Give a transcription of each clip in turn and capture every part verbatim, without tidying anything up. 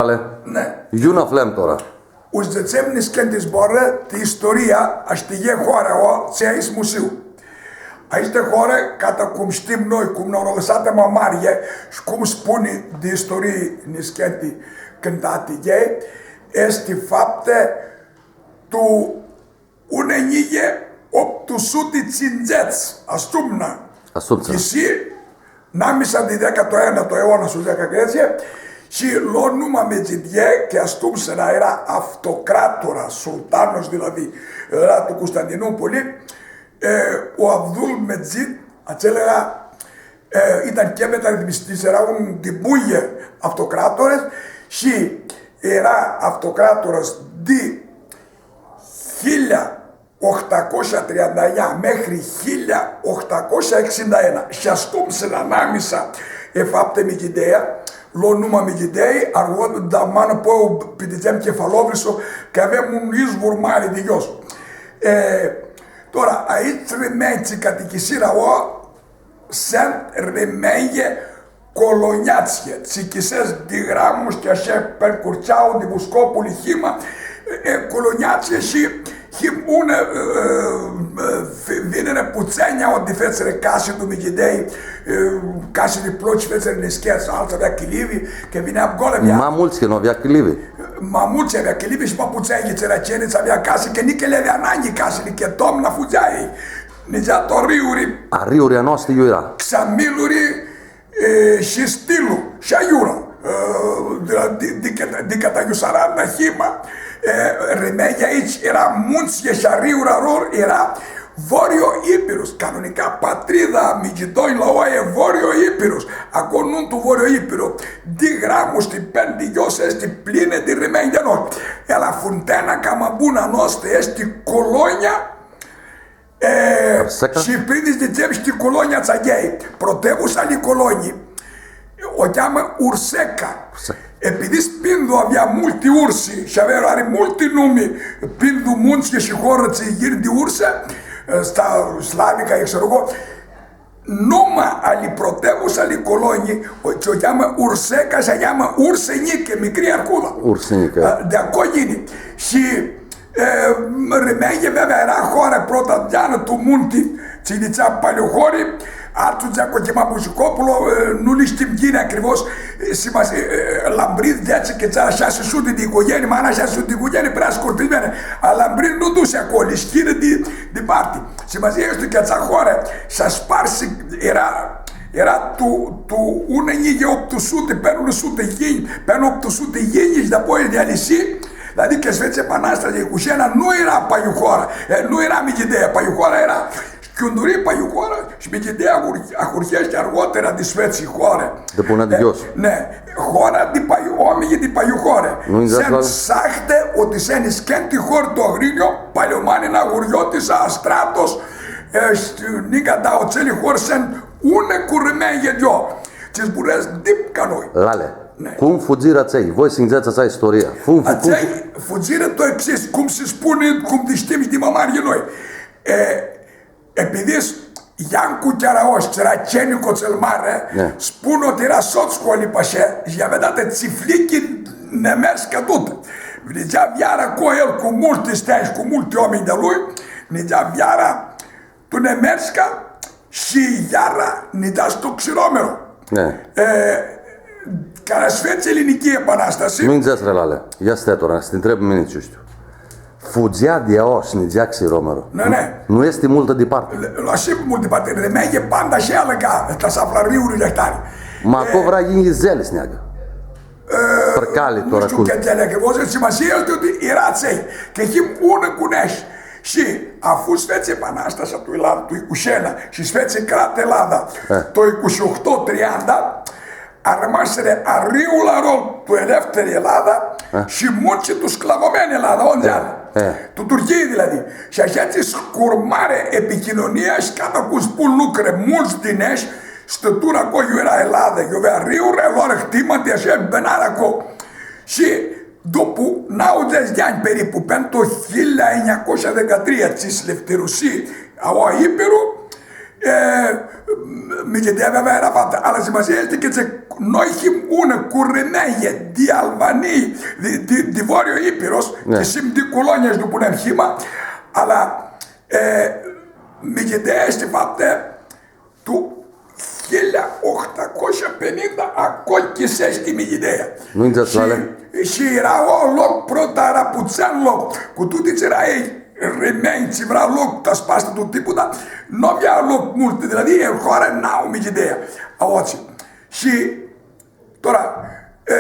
Ale? Ne. Iu nã aflãm tora? U dzãtsem niscãnti zboarã ti istoria a shtihei hoarã, o, tsi ai s-mushiu. Aestã hoarã, cata cum shtim noi, cum nã u lãsatã ma mãrlji, shi cum spuni di istorii niscãnti cãntati, easti faptã tu unã njilji optu suti tsindzãts, astumna. Astumna. Chisi, namisa di deca tu eana, tu eona, s-u dzãc ca Gãrtsii, shi lo numa Medzidie, cã astumna eara avtocratura, sultanul di la vi-, eara tu Custandinupoli, e, u Avdul Medzid, atsel eara, e, itan chepeta di Mistis, eara un di bunj avtocratura, shi eara avtocratura di hilja ohtacoshi trianda ea, mehri hilja ohtacoshi exinda ena. Shi astumna, namisa e faptã Migidea, lo numa Migidei, arvod, da, manã, po, pididzem Chefalovrisu, cã avem un izvur mari di ghios. E, tora, aeshti rãmenj tsi catichisirã, o, sãntu rãmenj colonjatski, tsi chisescu di Gramushti, ashi, pen Curceau, di Muscopoli, him, e, colonjatski shi him unã, e, e, vi-, vinirã putsãnj, o, di fetsirã casi tu Migidei, e, casi di ploci fetsirã niscãnti, altsã avea chilivi, cã vinea aclo, avea. Ma multsã, cã nu avea chilivi. Ma multsã avea chilivi shi ma putsãnj, cã tsi eara ceni, tsi avea casi, cã nica li avea ananghi casili, cã tomna fudzea elj. Nidzea tu ariuri. Ariuri a noastri iu eara. Xamiluri, e, shi Stilu, shi aiura, e, di, di, di, di cãtã Iusaranda, him, e, rãmenj aoatsi, eara muntsã shi ariura lor eara Vorio Ipirus, canonica patrida a Migidonj la oi e Vorio Ipirus, aclo nuntu Vorio Ipiru, di Gramushti pen di ghios easti plinã di rãmenj di noi. E la funtena cama bunã a noastrã easti Colonia, E, Arseca? Shi prindi s-dzãtsem shi ti Colonia Tsaghei, protevusa ali Colonii, u cheamã Urseca. Urseca. E, pidi s-Pindu avea multi ursi shi avea, ari multi numi, Pindu, muntsã shi horã tsi yini di ursã, e, sta slavica, exerugo. Numa ali protevusa ali Colonii, o, tsi u cheamã Urseca, s-cheamã ursã njicã, micria arcuda. Ursã njicã. A, di aclo yini. Shi E, rãmenj, vrea, eara hoarã prota deanã tu munti, tsi dzãtsea Paliuhori, altu dzãtsea cã u chema Muscopolo, e, nu li shtim ghini acrivos, e, sima, e, e, Lambrin dzãtsi cã eara shasi suti di icugheni, ma eara shasi suti di icugheni, prea scurtã, bine, a Lambrin nu dusi aclo, li shchinã di, di parti. Sima, easti cã atsea hoarã s-sparsi, eara, eara tu, tu unã njilji optu suti, pen unã sutã yinj, pen optu suti yinj, shi dapoi di alisi, Adicã s-fetsi Anastasi cu Shena, nu eara Paiuhoara, e, nu eara Migidea, Paiuhoara eara. Chiunduri Paiuhoara shi Migidea ahur-, ahurheashti arvotera di s-fetsi hoarã. Di pãnã di ghios. Ne, hoara di Paiu-, oaminjlji di Paiuhoara. Nu-i. Sãntu sahti, oti seni scanti hori tu Agrinio, Paleomani, Naguriotis, Astratos, e, shi nica dauã tsãli hori sãntu unã cu rãmenj di io. Tsi zburãscu dip ca noi. Lale. Ne. Cum fudzirã atselj? Voi s-nj-dzãts atsea istoria. Cum fu-, cum fu- Atselj fudzirã tu exis, cum s-spuni, cum di shtim shi di ma mãrlji noi. E, e, pidi s-, Iancu Charaosh, tsi eara cenicu atsel mari, ne, spuni cã eara sots cu Ali Pasha, shi lj-avea datã tsiflichi nemerscã tutã. Nidzea veara cu el, cu multi steanj shi cu multi oaminj di-a lui, nidzea veara, tu nemerscã shi iara nidzea tu Xiromero. E. E, cara s-fetsi Elinichia Anastasi. Nu-nj dzãts, re, Lale, ia stai tora, s-ti ntreb mini, tsi shtiu. Fudzea di aoa shi nidzea Xiromero. Nu, ne. Nu easti multu diparti. L-, la shi multu diparti. Rãmea panda shi alãga, ta s-aflã riuri di ahtari. Ma aclo vrea yinghits dzãli s-neagã. E, pãrcali, nu tora shtiu cu cãt dzãli, cã voi s-dzãts, ma shi el, tu, tu, eara atselj, cã him unã cu nesh. Shi a fu s-fetsi Anastasi tu Elada, tu Icushena, shi s-fetsi cratã Elada, e, tu Icushi ohto trianda, armasirã ariul a lor, tu elefteri Elada, e, shi multsã tu sclavomeni Elada, o, e, ndzea, e, tu Turchii di la di. Shi ashitsi s-curmarã epichinunia shi, cata cum spun, lucrã multsã di nesh, stãturã aclo, iu eara Elada, iu avea ariul, loarã htima di ashi, bãnarã aclo. Shi dupu nauãdzãts di anj, peripu, pen tu hilja nai cosh adicã tria, tsi s-liftirusi aoa Ipiru, E, Migidea avea, era faptã, ala simasia easti cã tsi, noi him unã cu rimenjlji di Albanii, di, di, di Voreo Ipiros, e, tsi him di Colonia shi nu punem hima, ala, e, Migidea easti faptã tu hilja ohtacoshi pininda, aclo chiseshti Migidea. Nu-nj dzãts, Lale? Shi, shi era un loc, prota era putsãn loc, cu tuti tsi era elj, rimenj, tsi vrea loc, ta s-pastã tu tiputa, nu avea loc multu, di la tini, e hoarã nauã Migidea, aoatsi. Shi, tora, e,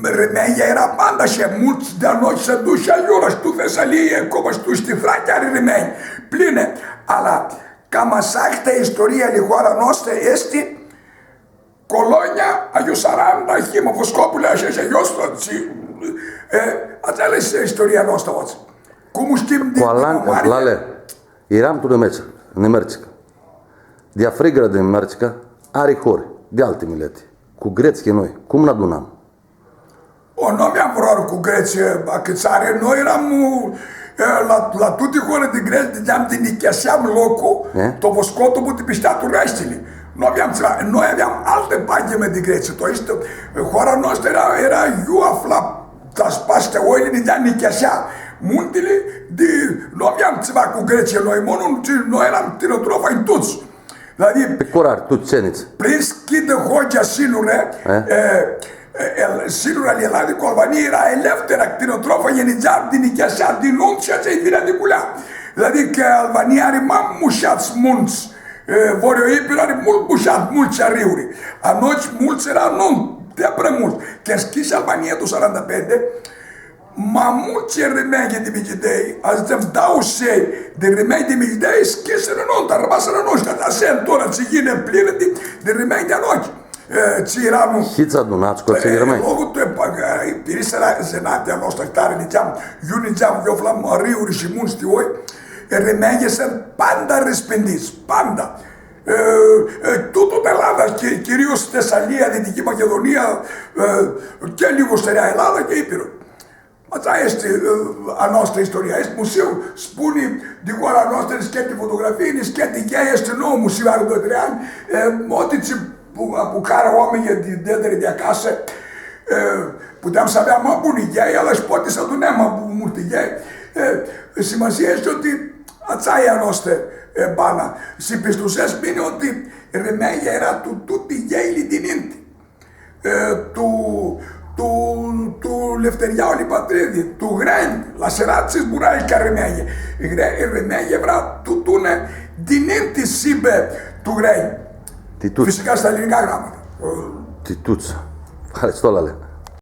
rimenjlji era panda shi multsã di-a noshtri s-dush aiura, shi tu Vesalii, cum shtii, shi Frachea ari rimenj, plinã, ala, cama aestã istoria di hoara noastrã easti, Colonia, agiu Saranda, him, Voscopoli, ashi, ashi, aoatsi, tsi, e, atsea easti istoria noastrã, aoatsi. Cum shtim di... Cu Alan, Lale, eram tu Nimertsicã, Nimertsicã. Di-a Frigãrã di Nimertsicã, ari hori, di alti mileti, cu grets, chinoi, cum nã adunam? O, nu aveam vãrã cu grets, acãtsari, noi eram, e, la, la tuti hori di grets, didzeam di nicheseam loclu, e? Tu Voscotopul, di pishtea tu Restili. Nu aveam tsiva, noi aveam altã paghimã di grets, tu easti, e, hoara noastrã era, era iu afla, ta s-pastã oili, nidzea nichesea muntili, di, nu aveam tsiva cu grets noi, mo, nu, noi eram tinotrofa tuts. Adicã, pi curari, tu tsenits. Prin s-chidã Hogea sinura, e? E, e, el, sinura ali Eladi cu Albania era elefterã, tinotrofa, e, nidzea di nichesea, di nunt shi atsea vinea di culea. Adicã Albania ari ma mushats muntsã, e, Voreo Ipir ari multu mushat, multsã ariuri. A noshtri multsã era nunt, di prea multsã. Cã s-chishi Albania tu saranda pindi, ma multsã rimenj di Migidei, a dzãtsem, dauã sei di rimenj di Migidei s-chisirã nunt, armasirã nunt, cã ta s-, tora tsi yini plinã di, di rimenj di-a noi, e, tsi eara nunt. Hits adunats cu atselj rimenj? Loclu tu e, pa, e, pirisirã zãnatea noastrã, cari nidzeam, iu nidzeam, iu aflam ariuri shi muntsã ti oi, e, rimenjlji suntu panda rispindits, panda. E, e, tutã Elada, chi-, chirios Tesalia, di, di Machidunia, e, chi ligu s-eara Elada, chi Ipirlu. Atsea easti, e, a noastrã istoria. Easti museu, spuni, di hoara noastrã, niscãnti fotografii, niscãnti ghei, easti nou museu, ari doi, trei anj, e, moti tsi pu-, apucarã oaminjlji di, di, di, di acasã, e, puteam s-aveam ma buni ghei, ala shi poati s-adunam ma bu-, multi ghei. E, simasia easti, oti, atsea e a noastrã, e, bana. Si pistusescu bini, oti, rimenjlji eara tu, tuti gheili di ninti. E, tu, tu, tu Lefteriauli Patridi, tu Greni, la Seratsi zburai ca rimenjlji. Gre-, rimenjlji eara tutã di ninti s-hibã tu Greni. Ti tuts. Fisica s-ta linga gramata. Ti tuts. Haristo, Lale.